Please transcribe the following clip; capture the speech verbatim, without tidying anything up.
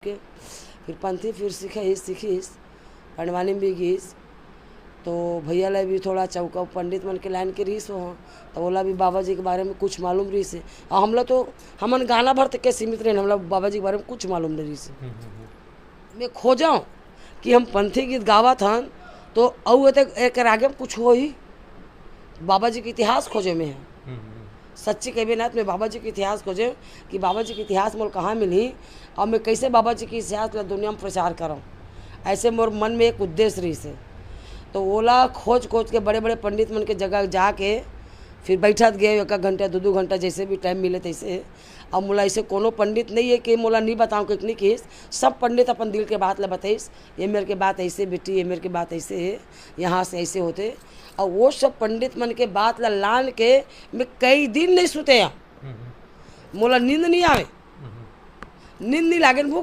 के फिर पंथी फिर सीखे ही सीखिस, पंडवानी में भी गीस। तो भैया ला भी थोड़ा चौका पंडित मन के लाइन के रहीस हो, तो ओला भी बाबा जी के बारे में कुछ मालूम रहीस हे। और हमला तो, हमन गाना भर तक के सीमित रहेन, हमला बाबा जी के बारे में कुछ मालूम नहीं रहीस हे। मैं खोजों कि हम पंथी गीत गावत हन, तो अउ एते एकर आगे में कुछ होही। बाबा जी के इतिहास खोजे में हे। सच्ची कहिबे ना, तो मैं बाबा जी के इतिहास खोजे कि बाबा जी के इतिहास मोला कहाँ मिलही और मैं कैसे बाबा जी के इतिहास ला दुनिया में प्रचार करौं। ऐसे मोर मन में एक उद्देश्य रहीस हे। तो ओला खोज खोज के बड़े बड़े पंडित मन के जगह जाके फिर बैठत गए, एक एक घंटा, दो दो घंटा, जैसे भी टाइम मिले तैसे। अब मोला ऐसे कोनो पंडित नहीं है कि मोला नहीं बताऊँ कि नहीं किस, सब पंडित अपन दिल के बात ला बताइस, ये मेरे के बात ऐसे बेटी, ये मेरे के बात ऐसे है, यहाँ से ऐसे होते। और वो सब पंडित मन के बात ला लान के मैं कई दिन नहीं सुते हैं। मोला नींद नहीं आवे, नींद नहीं लागे, भूख